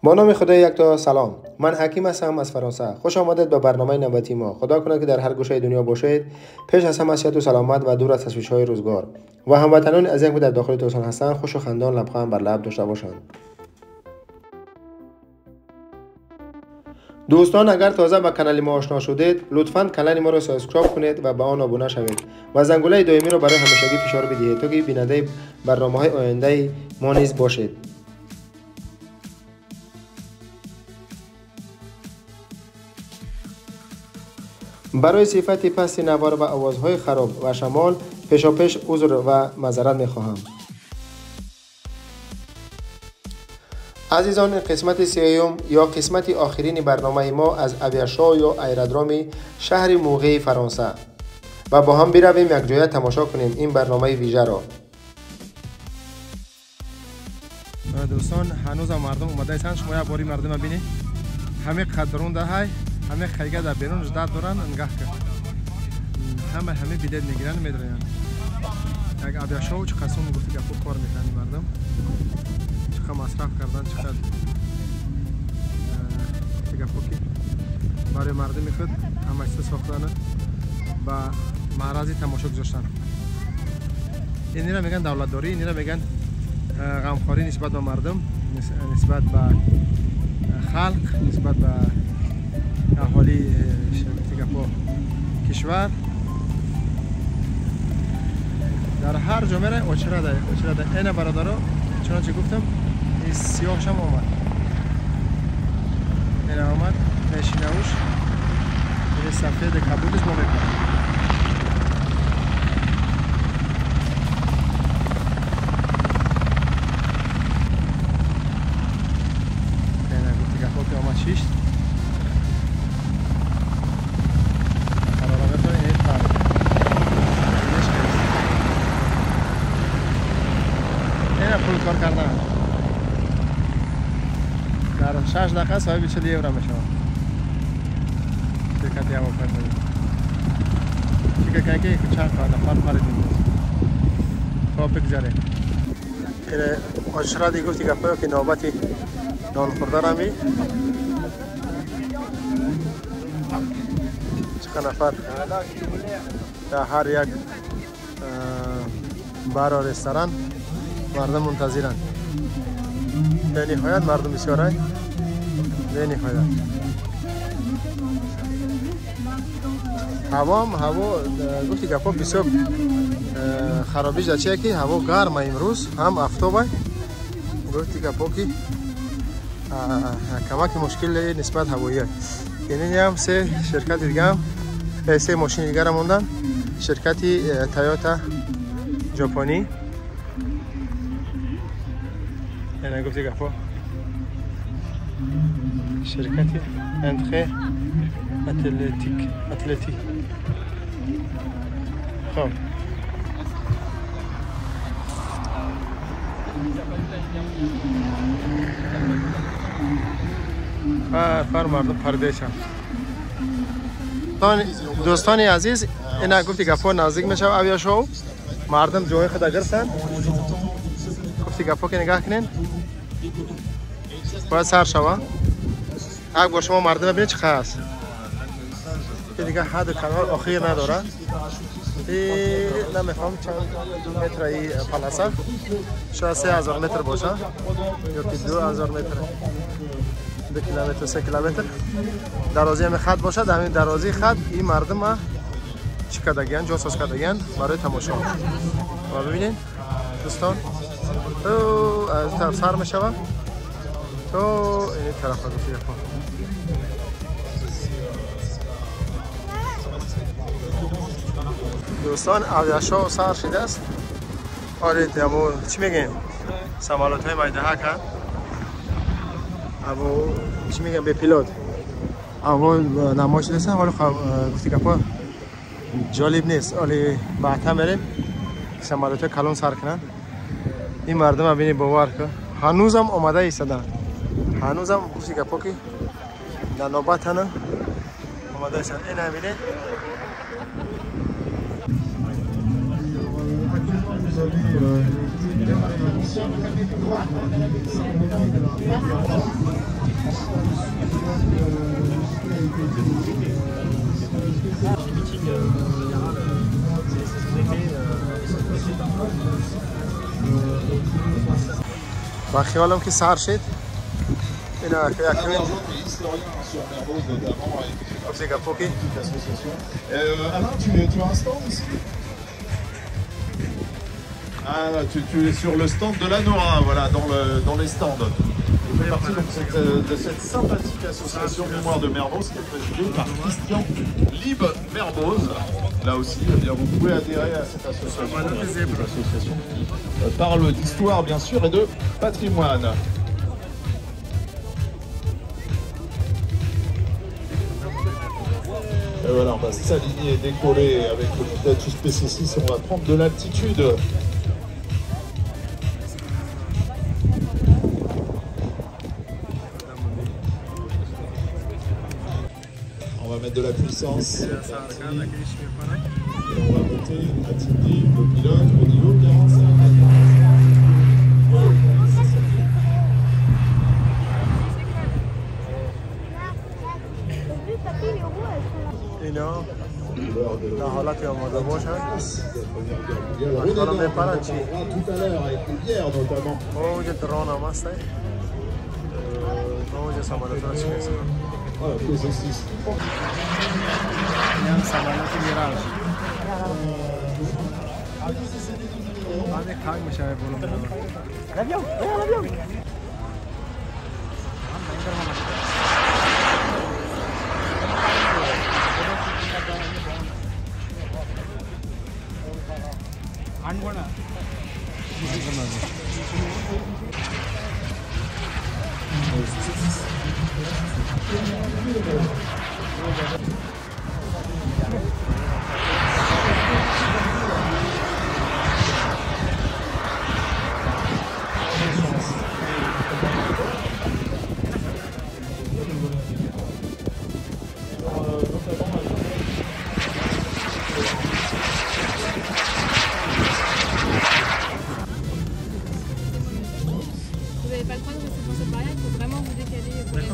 با نام خدای یکتا سلام، من حکیم هستم از فرانسه. خوش آمدید به برنامه نوبتی ما. خدا کند که در هر گوشه دنیا باشید، پیش از همه صحت و سلامت و دور از تشویش‌های روزگار و هموطنان از اینکه در داخل توسان هستند خوش و خندان لبخند بر لب داشته باشند. دوستان اگر تازه با کانال ما آشنا شدید، لطفاً کانال ما را subscribe کنید و به آن آبونه شوید و زنگوله دائمی را برای همیشگی فشار بدهید تا که بیننده برنامه‌های آینده ما نیز باشید. برای صفت پست نوار و آوازهای خراب و شمال پیشاپیش عذر و معذرت می‌خواهم. عزیزان، قسمت سیوم یا قسمت آخرین برنامه ما از aviashow یا ایرادروم شهر موقع فرانسه و با هم برویم یک جایه تماشا کنیم این برنامه ویژه را. دوستان هنوز مردم اومده هستند. شما یک باری مردم ببینید، همه قدرون ده های همه خیگه در بیرون جداد دارن نگاه کن، همه بیلت میگیرن میدرن. یک aviashow چه قسم گفتی که کار میکنن مردم، چقدر مصرف کردن، چقدر گپو که برای مردم خود همه چیز ساختن با معرض تماشا گذاشتن. این را میگن دولتداری، این را میگن غمخواری نسبت به مردم، نسبت به خلق، نسبت به اهالی گپو کشور. در هر جامعه اچره ده، اچره ده. این برادرها چنانچه گفتم این سیاهش هم آمد، این آمد نشینوش، این سفید کبودش ما میکنم. این گفتی گفت که آمد شیشت قرار میکنه. این فرق این پول کار کردن در 6 دقیقه صاحب 40 یورو میشه. شرکت هواپیمایی فکر کنید که چند نفر خریدیم. خب بگذاریم. آشرا دیگه گفتی گپا که نوبتی نان خوردن همی چند نفر در هر یک بار و رستوران مردم منتظرند. به نهایت مردم بسیاره، به نهایت هوا هم هوا گفتی گپا بسیار خرابیش در چیه که هوا گرمه امروز، هم افتابه. گفتی گپا که کمک مشکل نسبت هواییه. یعنی هم سه شرکت دیگه هم سه ماشین دیگه را موندن، شرکتی تایوتا ژاپنی. یعنی گفتی گپا شرکتی انتخه اتلتیک. خب فر مردم پردیشم. دوستان عزیز، اینا گفتی گپا نزدیک میشه aviashow، مردم جای خود گرفتن. گفتی گپا که نگاه کنین باید سر شوه. یک بار شما مردم ببینید چه هست که دیگه حد کنار آخیر نداره. نمیفهم چند متر ای پلاسه، شاید 3000 متر باشه یا که 2000 متر، 2 کیلومتر 3 کیلومتر درازی همین خط باشه. در همین درازی خط این مردم چی کردگیان، جا ساز کردگیان برای تماشا. و ببینید دوستان تو از طرف سر میشوه تو این طرف ها. دوستان aviashow سر شده است. آره دیمو چی میگیم سمالات های مایده هک ها، ابو چی میگم به پیلوت اول نمایش نیست. حالا گفتی گپا جالب نیست. حالا بعدا میریم سمالات های کلون سر کنن. این مردم ببینی باور کن هنوزم آماده ایستادن، هنوزم گفتی گپا که در نوبت هنه آماده ایستادن. این ببینید با خیالم که سر شد اینا که Alain, tu as un stand ici? Ah, tu es sur le stand de la Nora, voilà, dans les stands. Tu fais partie donc, de cette sympathique association Mémoire de Mermoz qui est présidée par Christian Lib Mermoz. Là aussi, eh bien, vous pouvez adhérer à cette association, une association qui parle d'histoire bien sûr et de patrimoine. Et voilà, on va s'aligner et décoller avec le Pilatus PC-6 et on va prendre de l'altitude. On va mettre de la puissance. Et on va monter à Tindi, le pilote, au niveau 45. اینا در حالت آماده باشن. حالا میپرن چی؟ اوج درون هم هست، اوج سمالات ها چی هست؟ این هم سمالات میراژ. همه خاک میشه بولم. L'avion, l'avion. Vous n'avez pas le droit de rester sur cette barrière, il faut vraiment vous décaler pour les...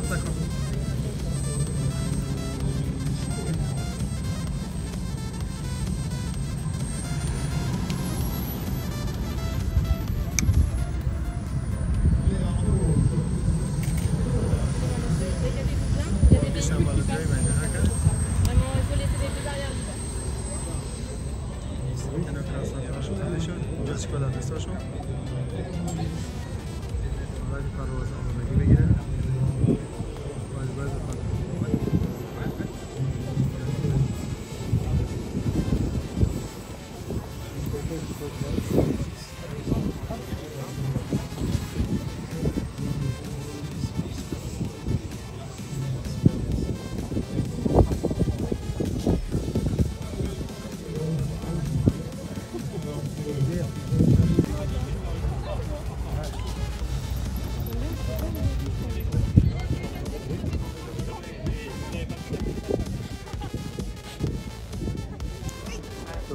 Décalez-vous bien, il y a des véhicules qui passent. Vraiment, il faut laisser les deux barrières libres.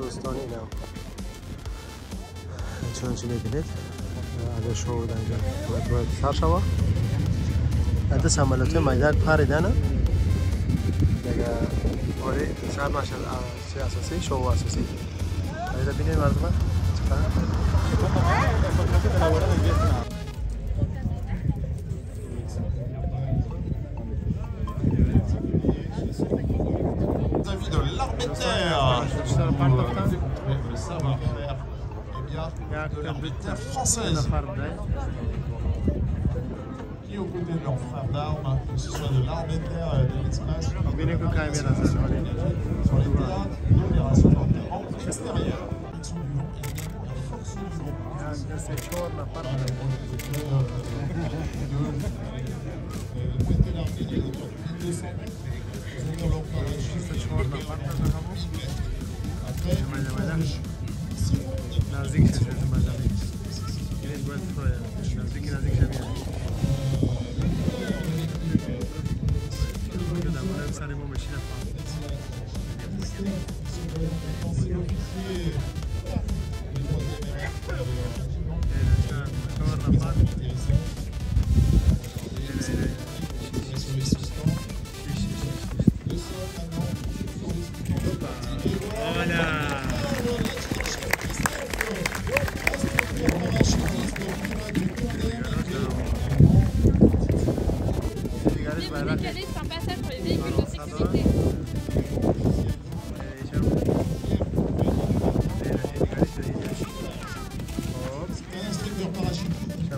دوستان اینم چنانچه میبینید اگر شو در اینجا باید سر شوه دست عملیات میدان پریدن دیگه آره سر نشد چه اساسی شو اساسی اگه ببینید مردم De l'armée de terre. Le savoir-faire eh bien, de l'armée de terre française qui, aux côtés de leurs frères d'armes, que ce soit de l'armée de terre et de l'espace, sur les théâtres d'opérations notamment extérieures. La force du vent. نزدیک شد نزدیک نزدیک شبیه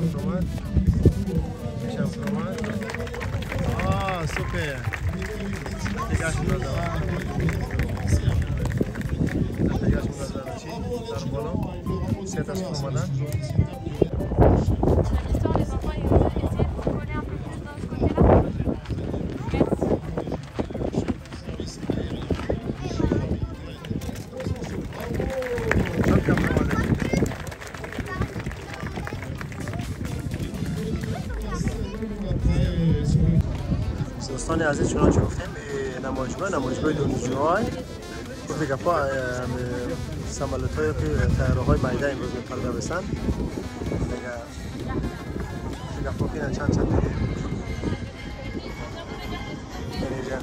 ایشم اومد، ایشم اومد. آه سوپر. دیگه شد. دیگه شد. چی؟ در بالا. سه تا اومدن. دوستان عزیز، چنانچه گفتیم نمایشگاه دانشجوهای گفت گپا سمالوت که طیاره های میده امروز میپرده بسن دیگه گپا که چند چند دیگه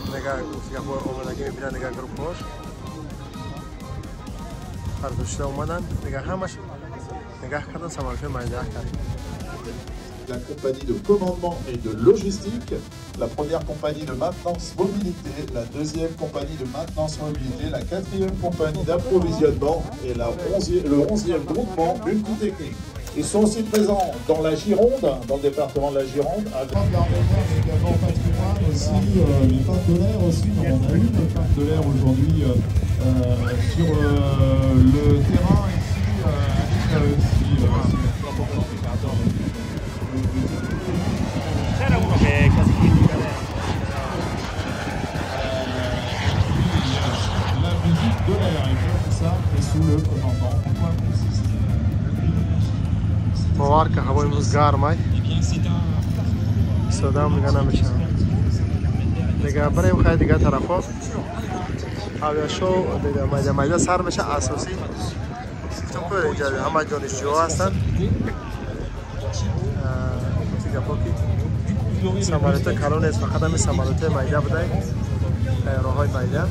دیگه گفت گپا آمادگی میبینن دیگه گروپ هاش برداشته اومدن دیگه همش نگاه کردن سمالوت های میده کرد. La compagnie de commandement et de logistique, la première compagnie de maintenance mobilité, la deuxième compagnie de maintenance mobilité, la quatrième compagnie d'approvisionnement et le 11e groupement multitechnique. Ils sont aussi présents dans la Gironde, dans le département de la Gironde. Avec également patrimoine aussi, les parcs de l'air aussi, on a eu des parcs de l'air aujourd'hui sur le terrain ici, C'era uno che è quasi critica adesso. La musique de l'air, et tout ça est sous le commandement. En quoi consiste باور که هوای امروز گرمه، ساده هم دیگه نمیشه دیگه. بریم خیلی دیگه طرفا شو دیگه میده میده سر میشه اساسی. گفتم که اینجا همه دانشجوها هستن. سمالوت کلان نیست، فقط همین سمالوت میده بوده، طیاره های میده.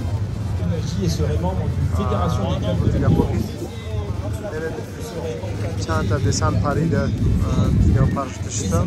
چند تا دسان پریده دیگه پرشته شده.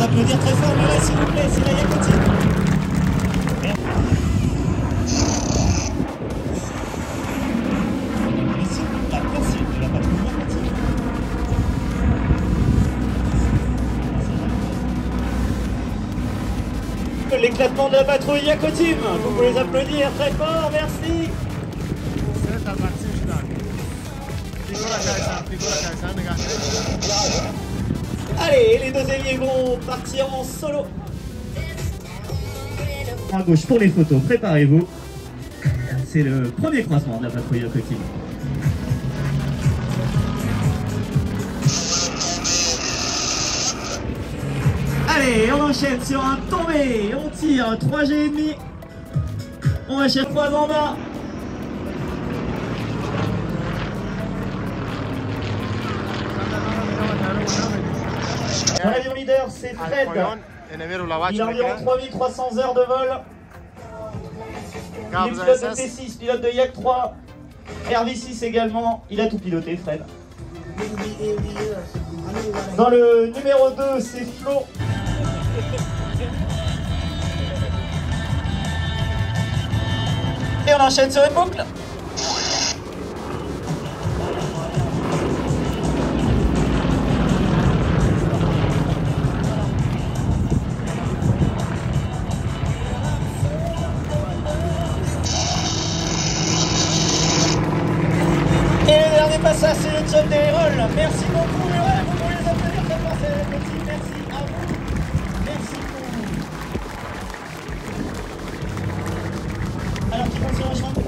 Applaudir très fort, Lola, s'il vous plaît, c'est la Yakutine. La poursuite de la patrouille Yakutine. L'éclatement de la patrouille Yakutine. Vous pouvez les applaudir très fort, merci. Allez, les deux ailiers vont partir en solo. À gauche pour les photos, préparez-vous. C'est le premier croisement de la patrouille Yakutine. Allez, on enchaîne sur un tombé, on tire 3G,5. On va chercher 3 en bas. L'avion leader, c'est Fred. Il a environ 3300 heures de vol. Il est pilote de T6, pilote de Yak 3, RV6 également. Il a tout piloté, Fred. Dans le numéro 2, c'est Flo. Et on enchaîne sur une boucle. Et le dernier passage, c'est le job des Hérolles. Merci beaucoup, Hérolles. Vous pouvez les applaudir très fort, c'est petit. Merci à vous. Merci beaucoup. Alors, qui vont se rejoindre?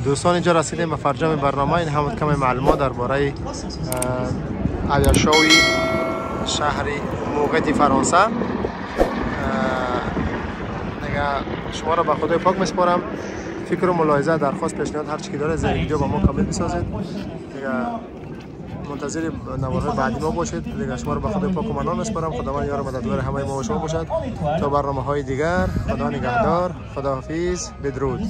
دوستان اینجا رسیدیم به فرجام برنامه. این هم کم معلومات درباره air show ی شهر موقعیت فرانسه. دیگه شما را به خدای پاک میسپارم. فکر و ملاحظه، درخواست، پیشنهاد هر چی که داره زیر ویدیو با ما کامنت بسازید. دیگه منتظر نوارهای بعدی ما باشید. دیگه شما را به خدای پاک و منان میسپارم. خداوند یار و مددگار همه ما و شما باشد. تا برنامه های دیگر، خدا نگهدار، خداحافظ، بدرود.